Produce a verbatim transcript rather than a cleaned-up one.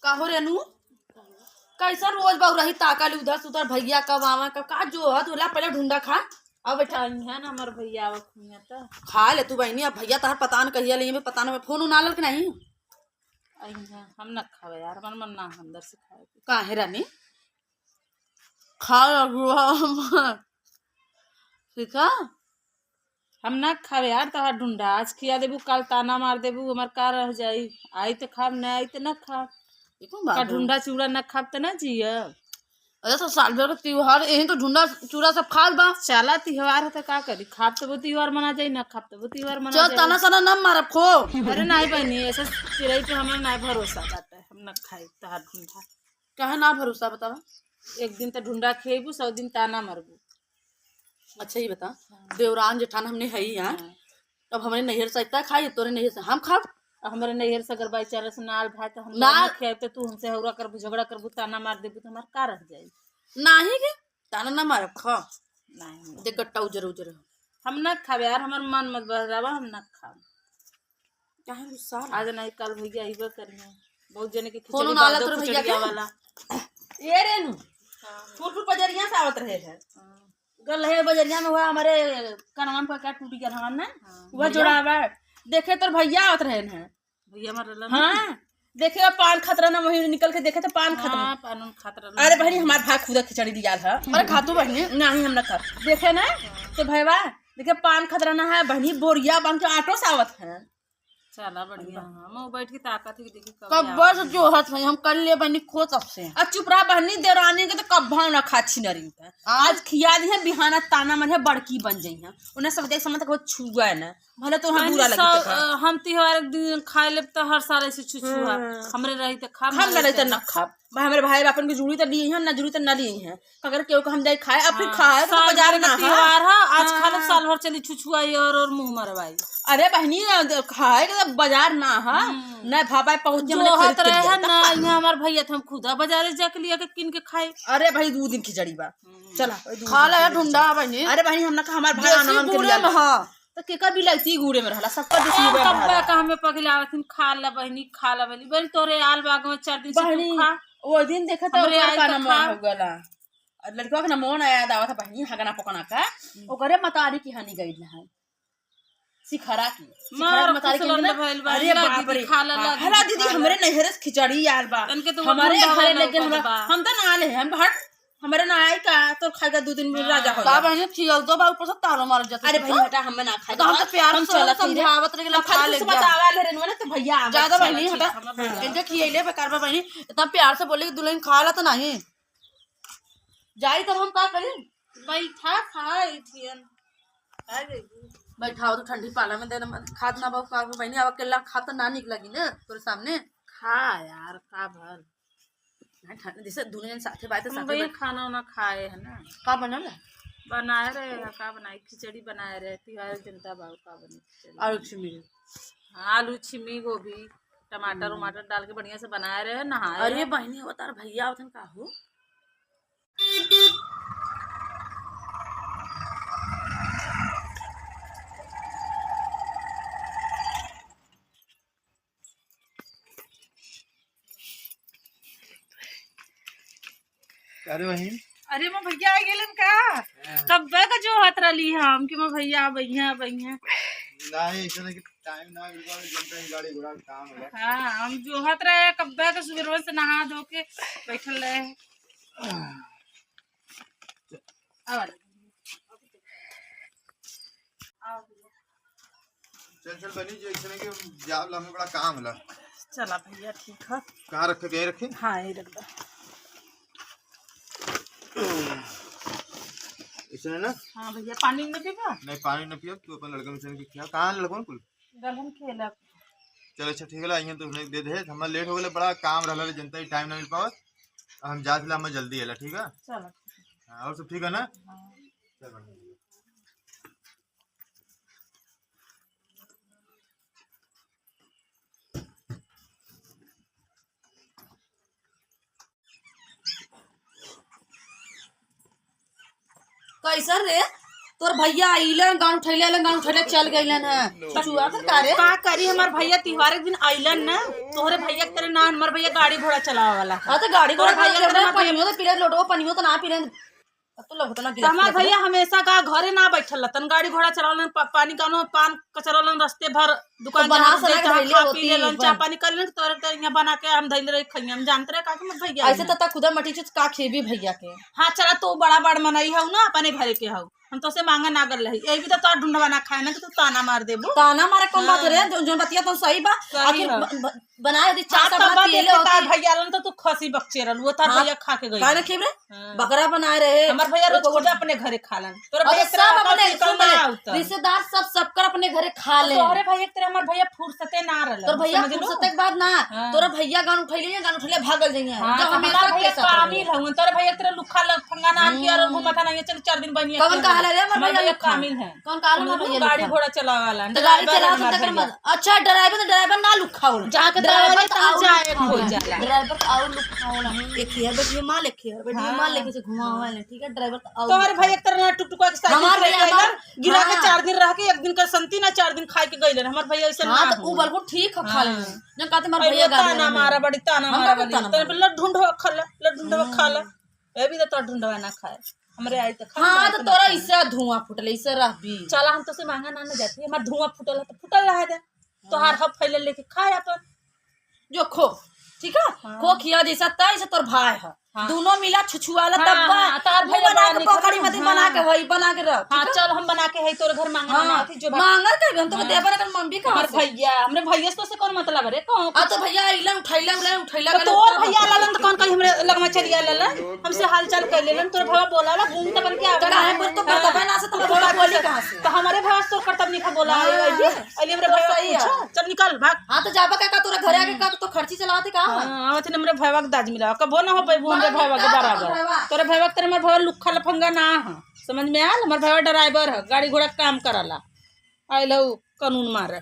काहो रेनू, कैसा रोज बहू रही ताका ली उधर से उधर, भैया कब आवा, कब का जो है, तू ला पहले ढूंढा खा। अब बैठा। अइहन हमर भैया आवत हुइया त। खा ले तू बहनी, अब भैया तहर पता न कहिया ले, पता न फोन उना लल के नहीं। अइहन, हम न खावे यार, हमर मन ना है अंदर से खाए के। काहे रानी? खा लगू हम। ठीक है? हम ना खावे यार तहार ढूंढा, आज खिया देबू, काल ताना मार देबू, हमार का रह जाई? आई त खाब, ना आई त ना खाब। ये कौन बात का है? ढूंढा चूड़ा ना खाब त ना जियब। अरे तो साल भर का त्योहार, यही तो ढूंढा चूड़ा सब खाल बा। चला त्योहार है त का करी, खाब तबो त्योहार मना जाई, ना खाब तबो त्योहार मना चल जाई। ताना साना ना मारब खो। अरे नहीं बहनी, ऐसे चिड़ै पे हमार ना भरोसा बाटे, हम ना खाई तहार ढूंढा। काहे ना भरोसा बतावा? एक दिन त ढूंढा खेबू, सौ दिन ताना मरबू। अच्छा, ये बता, हाँ। देवरान जेठान हमने है ही यहाँ। हाँ। अब हमरे नैहर से इतना खाई, तोरे नैहर से हम खाब? अब हमरे नैहर से अगर by chance नाल भाई तो हम ना। ना खियाई तो तू हमसे हौरा करबू, झगड़ा करबू, ताना मार देबू तो हमार का रह जाई? नाही के ताना ना मारब, खा। नहीं। देख गट्टा उजर उजर हो। हम ना खाबे यार, हमार मन मत बहलावा, हम ना खाब। काहे गुस्सा? आज नहीं, कल भैया अइबे करिहैं। बहुत जने के फोन खिचड़ी उना बा, आला दो तोर भैया खिचड़िया के? वाला। ए रेनू, हाँ। फूल फूल बजरिया से आवत रहे हैं। हाँ। गल रहे बजरिया में, हुआ हमारे कनवा में का टूटी गल हमार ना, हाँ। हुआ भैया? जोड़ावा। देखे तोर भैया आवत रहे हैं। भैया हमार रहलन ना। हाँ। देखे पान खतरा ना, वही निकल के देखे तो पान खतरा। हाँ, पान उन खतरा। अरे बहनी, हमार भाई खुदा खिचड़ी दियाल है। अरे खातू बहनी। नहीं, हम ना खा। देखे ना, तो भैया देखे पान खतरा ना है बहनी, बोरिया बांध के ऑटो से आवत है। चला बढ़िया, हम बैठ के ताकत ही देखी कब कब आवे। बस जो हत है, हम कर ले बहनी खो तब से। आ चुप रहा बहनी, देवरानी के तो कब भाव ना खा छिनरी का। आज आज खिया दी है, बिहाना ताना मन है, बड़की बन जाई है। उन्हें सब देख समझ तक वो छुआ है ना, भले तो हम बहनी बुरा लगी सब, तो खा। अ, हम त्योहार के दिन खाए लेब तो हर साल ऐसे छुछुआ। हम्म। हमरे रही तो खाब, हम ना ना रही तो रही तो ना खाब। भाई, हमरे भाई बापन के जुड़ी तो लिए हैं, ना जुड़ी तो ना लिए हैं। अगर केहू को हम जाए खाए, अब फिर हाँ, खाए तो साल बाजार भर ना के है। त्योहार है, आज हाँ। खा लेब, साल भर चली छुछुआई और, और मुंह मरवाई। अरे बहनी, खाए के तो बाजार ना है, हम्म। ना भापाए पहुँचे, जो हमने खरीद हाथ के रहे लिया है था। ना, यहाँ हमार भैया तो हम खुदा बाजारे जाके लिया के किन के खाए। अरे भाई, दो दिन खिचड़ी बा। हम्म। चला, ओए, दो खा दिन ले खिचड़ी ढूंढा बा। बहनी। अरे बहनी, हम ना खा, हमार भाई देसी आना नाम के गुड़े लिया में बा। हाँ। तो केकर बिलायती गुड़े में रहला, सबका देसी ए, गुड़े में कब्बा रहला। का हमें पगला आवत, खा ला बहनी, खा ला बहनी। बहनी, तोरे आल बाग में चार दिन से तू बहनी, खा। वो दिन देखा था, हमरे ओकर आई का तो नाम खा। हो गला। और लड़का के नाम ना याद आवत है बहनी, हगना पकना का। हम्म। ओकरे मतारी की हानि गई है। सिखरा की। मार सिखरा की मतारी की कुछ ना? लंड भइल बा, अरे ला बाप दीदी, रे। खा ला, ला हाँ, ला दीदी, दीदी, खा ला। हमरे नैहरे से खिचड़ी आल बा। तनके तो वो हमरे ढूंढा घरे वाला लेकिन होता हम, बा। हम तो ना ले, हम हट, हमरे ना आई का, तो खाएगा दो दिन में हाँ। राजा हो का जाए। बहनी, खियाल दो बा, ऊपर से तालो मारल जाता अरे है। बहनी, हटा, हम ना खाए तो हम तो बा। प्यार हम से चलत ही रहे। समझावत रहे, हम खा खाली ले से जा। बतावा ले रहे, ना तो भैया आ जाए। ज्यादा बहनी, चला, हटा। ठीक, हम लोग हाँ। इनके खियैले बेकार बा बहनी, इतना प्यार से बोले कि दुल्हन खा ला तो नहीं। जाई तब हम का करी? बैठा खाई थियन। आ गई। बैठाओ तो ठंडी पाला में देना, खात ना बाबू का बहनी, अब अकेला खात ना निक लगी ना तोरे सामने। खा यार, का भल। नहीं, ठंड, जैसे दुनो जन साथे बाटे, हम साथे भैया बैठ- खाना उना खाए है ना। का बनल है? बनाए रहे हैं, का बनाई? खिचड़ी बनाए रहे, तिहार जनता बाबू का बनी खिचड़ी। आलू छिमी। हाँ, आलू छिमी, गोभी, टमाटर हम्म। उमाटर डाल के बढ़िया से बनाए रहे, नहाए अरे रहे। बहनी, हो तार भैया आवतन का हो? अरे बहिन। अरे, मोर भैया आ गेलन का? हाँ। कब्बे का जोहत रहली हम कि मोर भैया अबहिया, अबहिया। नहीं, ऐसे नहीं कि टाइम ना मिल पावे, जनता ही गाड़ी घोड़ा के काम होला। हाँ, हम जोहत रहे कब्बे का, सुबेरवा से नहा धो के बैठल रहे। अब आ जाओ। आओ। चल, चल, बनी जो, ऐसे नहीं कि हम जाब ला, हमें बड़ा काम होला। चला भैया, ठीक है। कहाँ रखे, कहीं रखे? हाँ, यही रख दो। ऐसे है ना? हाँ भैया, पानी नहीं पीबा? नहीं, पानी नहीं पियो, तू अपन लड़का में से क्या? कहाँ लड़कन कुल? गलन खेला। चल, अच्छा, ठीक है, यहाँ तो नहीं दे दे, हमारा लेट हो गया, बड़ा काम रहला रे, जनता ही टाइम ना मिल पावत। अब हम जात ला, हमें जल्दी आला, ठीक है? चलो। हाँ, और सब ठीक है ना? हाँ। चल, बढ़िया। कैसन रे? तोर भइया अइलन, गान उठइले, अइलन, गान उठइले चल गइलन है। छुआ कर का रे? का करी, हमार भइया तिहारे के दिन अइलन ना, तोहरे भइया के तरे ना, हमार भइया गाड़ी घोड़ा चलावे वाला है। हाँ, तो गाड़ी घोड़ा तोहरे भइया के तरे ना, हमार भइया पनियो तो पी ले, लोटो पनियो तो ना पी ले। अब तो लोग तो ना तो हमार गिरफ्त भइया हमेशा का घरे ना बैठल रहतन, गाड़ी घोड़ा चलावलन, पा-, पानी कानो, पान कचरौलन, रस्ते भर दुकान तो बना जहाँ सना के जहाँ धइले खा पी होती लेलन, चाह बन। पानी कर लेलन, तोरे तो यहाँ बना के हम धइले रही खइया, हम जानते रहे का कि हमार भइया ऐसे अइलन। तो ता खुदा मटी चुच का खेबी भइया के। हाँ, चला, तू बड़ा बड़ मनई हऊ ना, अपने घरे के हऊ, हम तोसे मांगा ना गल रही, यही भी तो तोर ढूंढवा ना खाए ना कि तू ताना मार देबू। ताना मारे कौन बात हाँ। रे, जो, जो बतिया तो सही बा। सही आखिर है। ब-, ब-, बनाए दी चार हाँ, सब तब बात बात ये ये लो तार कि भइया रहलन तो तू खसी बकचे रहलू, वो तार हाँ, भइया खा के गई। काहे ना खेब रे? हाँ। बकरा बनाए रहे। हमार भइया रोज ओको खुद अपने घरे खा लन। तोरा और भइया सब तेरा अपने, निकल सुन ना ले, आवता। रिश्तेदार सब, सबकर अपने घरे खा ले। तोहरे भइया के तेरे हमार भइया फुर्सते ना रहलन, तोर भइया समझ लो? फुर्सते के बाद ना, हाँ। तोरा भइया गान उठैले, गान उठैले भागल जइहे। हाँ, जो तो हमेशा हमार भइया के साथ कामिल रहे। हवन, तोरा भइया के तेरे लुखा लफंगा ना आन के और हम्म। घूमत ना, ये चल चार दिन बनिया कवन खेल कहा ले रे, हमार हमार भइया भइया लुखा। कामिल है। कौन कहला समझ ना लो, भइया गाड़ी लुखा? घोड़ा चलावे वाला, तो गाड़ी ड्राइवर चलावत हवन, तकर तकर मत। अच्छा, ड्राइवर तो ड्राइवर ना लुखा होला। जहाँ के ड्राइवर ड्राइवर तो जाए और हो लुखा होला। जाला। ड्राइवर तो और लुखा होला। एक ही है, बैठिए माल, एक ही है, बैठिए हाँ। माल लेके से घुमावे वाले, ठीक है? ड्राइवर तो और तोहरे लुखा भइया एक तरह ना टुकटुका के साइकिल हमार से भइया, लेके हमार, अइलन, गिरा के हाँ। चार दिन रह के एक दिन का संती ना, चार दिन खाए के गइलन। हमार भइया ऐसे हाँ, ना तो उ होई। बिल्कुल ठीक है, खा हाँ। लेंगे। जब कहते हमार अरे भइया वो गाड़ी ताना वाला मारा, नहीं। बड़ी ताना हम मारा का बड़ी। ताना तने मारा? लड्डू ढोआ खा ला, लड्डू ढोआ खा ला। हम्म। ये भी तो तोर ढूंढवा ना खाए। हमरे आई तो खा हाँ, ले, तो तोरा इससे धुआं फूटले, इससे रहबी। चला, हम तो से मांगा ना, ना जाती, हमार धुआं फूटल है तो फूटल रहा दे। तोहार हब फैले लेके खाए अपन। जो खो, ठीक है? हाँ। खो खिया जैसा तैसे तोर भाई है। हाँ। दोनों मिला छुछुआला हाँ, तब बा। हाँ, तोहार मुंह भैया बना बड़ा के निक पोखरी है। मत बना के हाँ। होई, बना के रख, हाँ, ठीक है? चल हम बना के है तोर घर मांगा हाँ। बनावत ही, जो भाग मांगर के हम तो हाँ। देबे ना कर, मम्मी कहाँ हमार से? भैया, हमरे भैया से तोसे कौन मतलब है रे? कौन आ तो भैया अइलन, उठैला, उठैला, उठैला तो गले तोर उठा भैया बा। लालन तो कौन कहीं हमरे लगमा चलिया लालन? हमसे हाल चाल कर लेलन, तोर भैया बोला ला, घूम तपन के तो आवे। काहे पर तो हाँ। पता ना से तो हाँ। बोला बोली कहाँ से? तो हमारे भैया से तोर करतब निखा बोला हाँ। है, अइली, अइली हमरे तो भैया सही है। पूछो, चल निकल, भाग। हाँ, तो जाबा का, का तोरा घरे आके का तो खर्ची चलावत है का? हाँ, आवत है हमरे भैया के दाज मिला, कबो ना हो पैबू हमरे भैया के बराबर। तोरे भैया के तेरे हमर भैया लुक्खा लफंगा ना है, समझ में आल? हमर भैया ड्राइवर है, गाड़ी घोड़ा के काम करला। आइल हऊ कानून मारे।